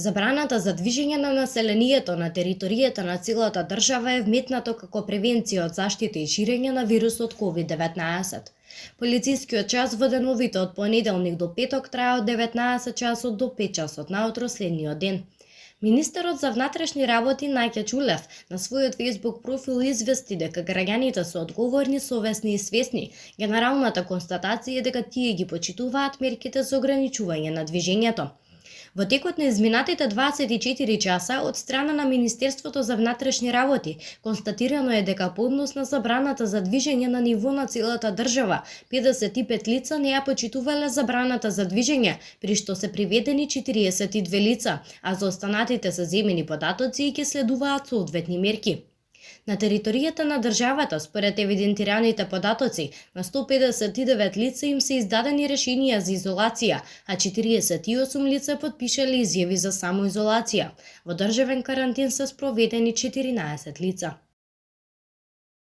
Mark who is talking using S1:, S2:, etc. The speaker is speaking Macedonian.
S1: Забраната за движење на населението на територијата на целата држава е вметнато како превенција од заштита и ширење на вирусот COVID-19. Полицискиот час во деновите од понеделник до петок трае од 19 часот до 5 часот наутро следниот ден. Министерот за внатрешни работи Наќа Чулев на својот Facebook профил извести дека граѓаните се одговорни, совесни и свесни. Генералната констатација е дека тие ги почитуваат мерките за ограничување на движењето. Во текот на изминатите 24 часа од страна на Министерството за внатрешни работи констатирано е дека по однос на забраната за движење на ниво на целата држава 55 лица не ја почитувале забраната за движење, при што се приведени 42 лица, а за останатите се земени податоци и ќе следуваат соодветни мерки. На територијата на државата, според евидентираните податоци, на 159 лица им се издадени решенија за изолација, а 48 лица потпишале изјави за самоизолација. Во државен карантин се спроведени 14 лица.